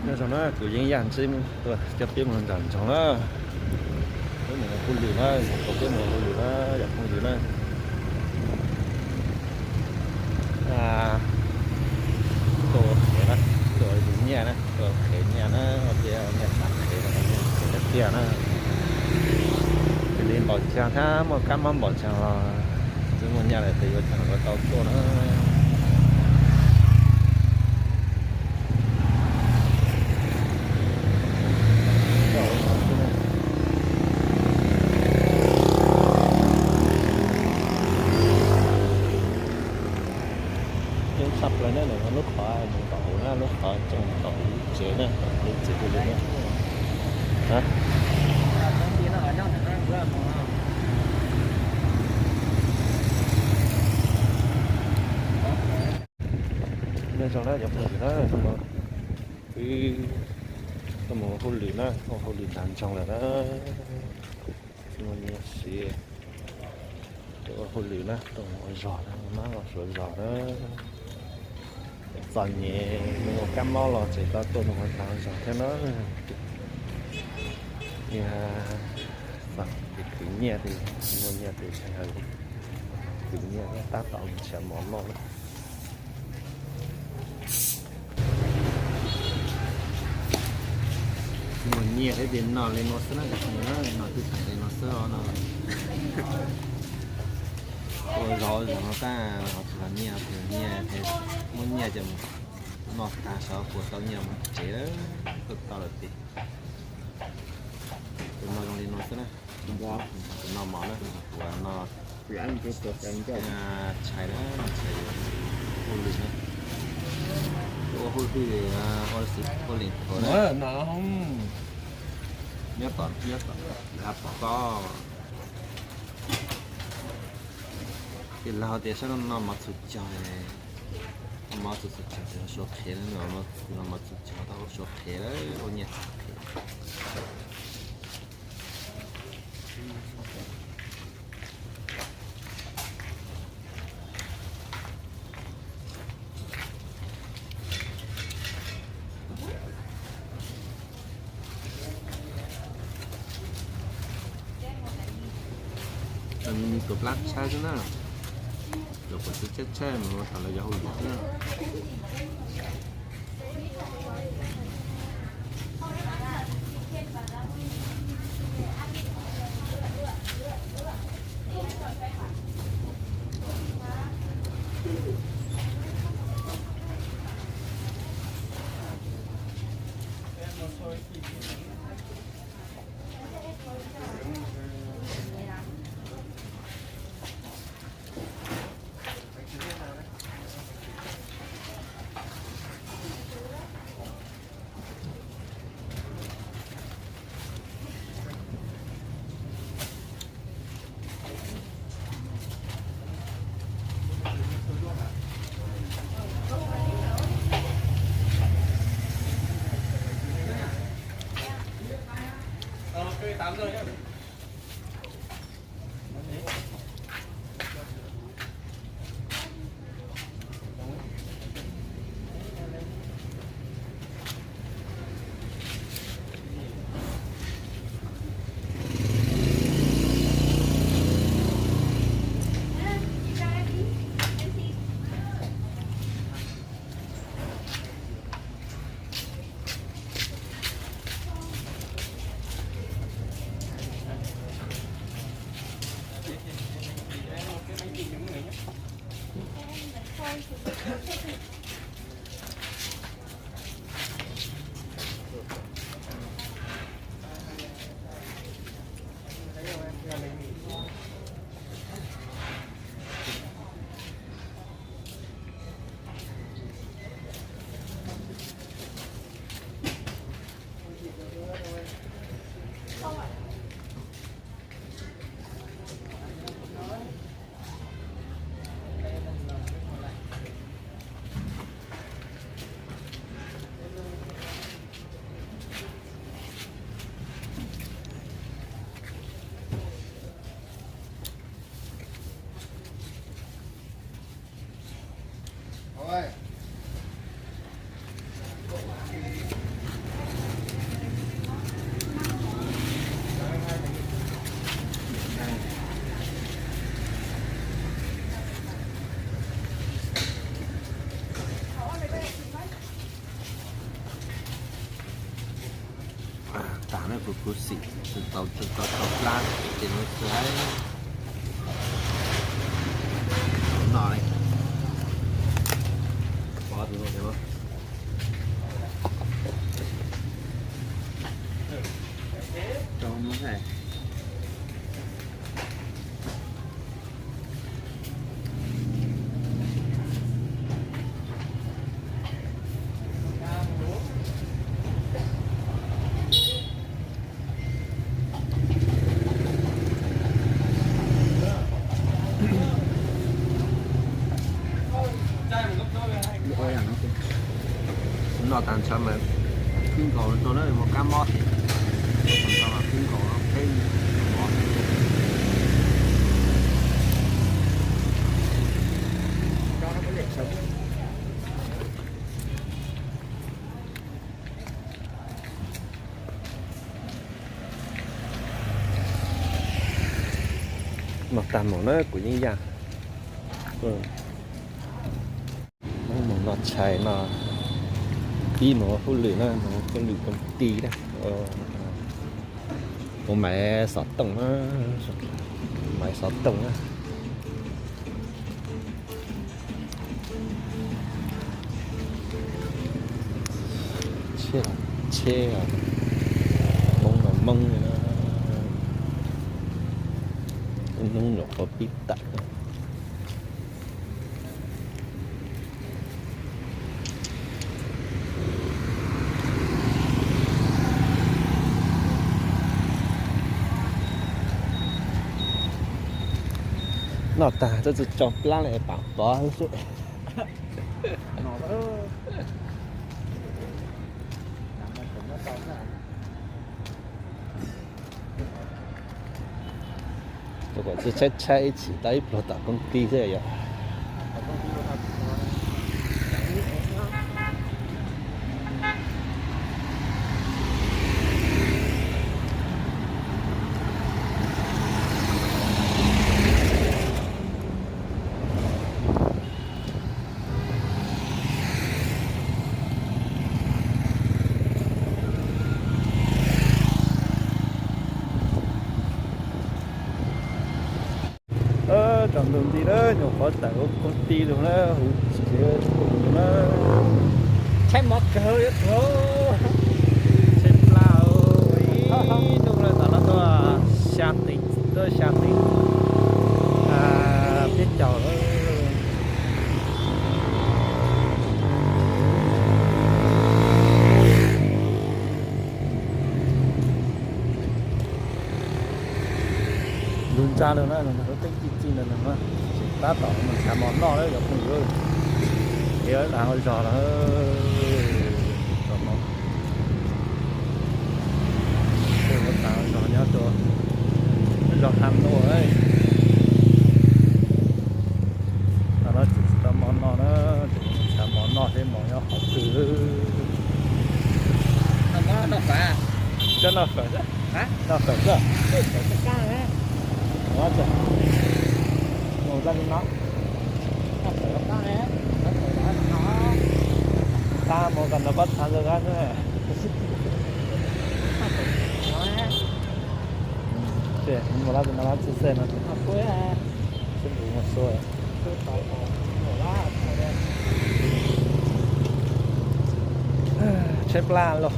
Nyob zoo na, kuv yeej yaj ntsib tuaj coj peb mus nram nroog na. Peb mus ua hauj lwm na, tau peb mus ua hauj lwm na, yog phooj ywg na. Tuaj ua qhev na, tuaj ua nyiaj na, tuaj ua qhev nyiaj na, ua tej nyiaj tsav qhev, nyiaj qhev tiag tiag na. Cia li npaum cas thiab muaj kab mob npaum cas los twb muaj nyiaj lawm ces yuav cas los tau tuaj na. Coob tshaj plaws na, lub qhov mus tom hauv na, lub qhov coob tom hauv tsev na, tom lub tsev hauj lwm na. Nyob zoo na cov phooj ywg na, wb tuaj mus ua hauj lwm na, ua hauj lwm nram nroog lawm na. Tsis muaj nyiaj siv, tuaj ua hauj lwm na, tuaj mus ua zog na, mab los suav zog na. Txom nyem mus ua kab mob los tseem tau tuaj mus ua zog thiab na. Yog txom ces khwv nyiaj ces, muaj nyiaj ces tseem khwv nyiaj tab tom nrhiav mov noj na. Muaj nyiaj thiab ces noj li no xwb na, cov phooj ywg na, noj twb tseem li no xwb os no. Ua zog ua zog no tab tsis los nyiaj, tsis los nyiaj, muab nyiaj ces noj tag sov puas tau nyiaj mus tsev, tuaj tau lawm ces. Tus no zoo li no xwb na. Tus no mov na, tus no tshais na, tshais hauj lwm na. Ua hauj lwm, ua xwm hauj lwm thaum na. Nyob tom, nyob tom, nyob tom koj. Ces lawv hais tias sab no noj mov txhus cog, mov txhus txhus cog ces suav qhev na, noj mov txhus cog tau suav qhev lawm, ua nyiaj txhus qhev. Tus plab tshaib xwb na, tus kuv tsis tshaib tshaib mus thaum lawv yuav hauj lwm xwb na. Kuv xim tsis tau tsis tau tau plab ces no xwb. No, pov tus no. Noj tag ntshav mas khwb nkaus rau na, mus kab mob thiab. Khwb nkaus no peb mov. Noj tag mus na kuv yeej yaj. Mus noj tshais no, pib mus ua hauj lwm na, mus ua hauj lwm công ty na. Mus maiv xov tooj na, maiv xov tooj na. Tsheb, tsheb Hmoob no Hmoob li na, hnub nyuam qhuav pib tawm. Noj tag twb tsis tso plab li, pam pov xwb. Tus kom tshaib tshaib ib chim tau ib pluag tom công ty xwb yom. Tsaus ntuj nti lawm, nyuam qhuav tawm ua công ty lawm na, huv tsis pum na. Tshaib mov kawg, tshaib plab, ib hnub lawm tom no tuaj xya teev, tuaj xya teev peb caug lawm. Lub ntsa lawm na, lub teeb ci ci ntawm no, tab tom mus nrhav mov noj lawm cov phooj ywg. Ces ua zog lawm, ua zog nyob rau zos Ham Nua. Tam no tsis tau mov noj na, nrhav mov noj seb mov nyob qhov twg. Coj noj fawm xwb, noj fawm xwb. Tab mus kom nws pab txhav ntawd xwb. Ces mus lab tus no lab tsis xej no. Sib nrug mus xua. Tshaib plab lauj.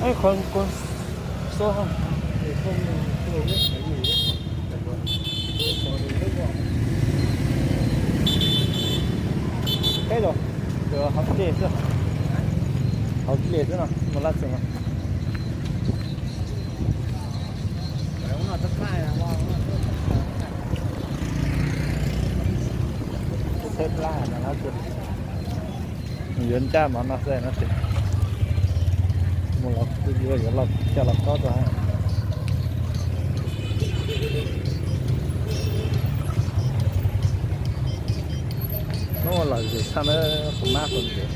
Ê, con, con số không? Teb los, hauv dlej xwb, hauv dlej xwb no, mus lab txog no. Txheb plab no, yuav ncaj mov noj xwb no ces mus los yuav los coj los kob rau. Hnub no lom zem tshaj na, tus mab tus ntxhais.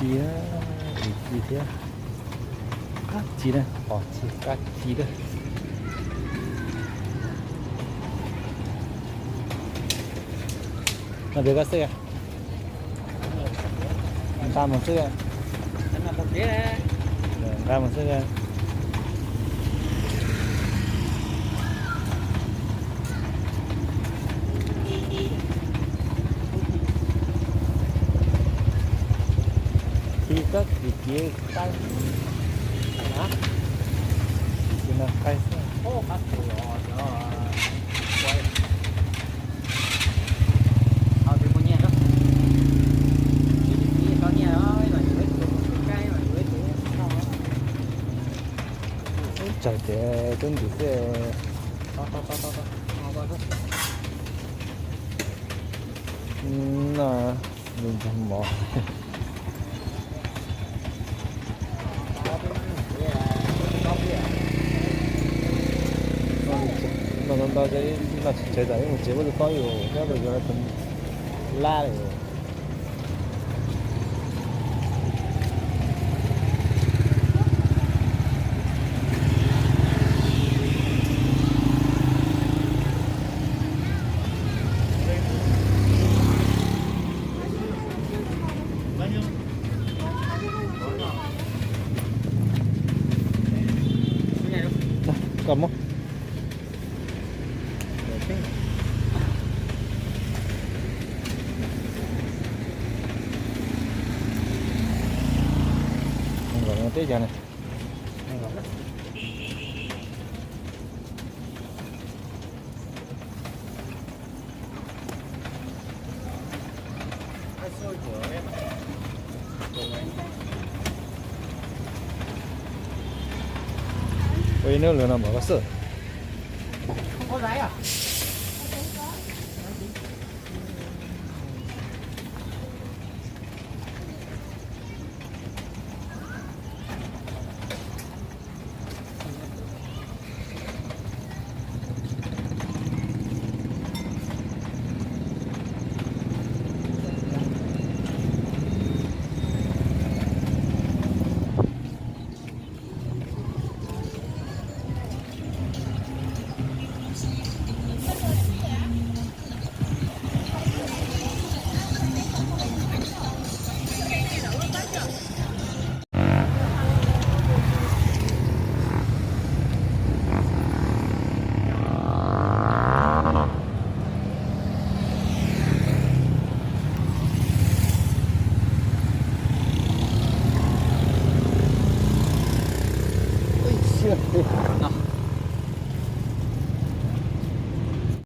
Ci, ib ci thiab. Qab ci na, qos ci, qab ci na. No tias koj xwb, nqa mus xwb, nqa mus xwb. Khi koj kis kiv qaib, kis kiv no qaib xwb. Ub, tsawg tias tub ntws xwb. No, nws nrog mov. No ntau ntau, no tsis tsawg, tam ib mus tsev muab tus tob yus, nyob rau yus tus lab li. Koj muab. Teb chaws ne. Ua ib hnub lawm no mas koj xwb.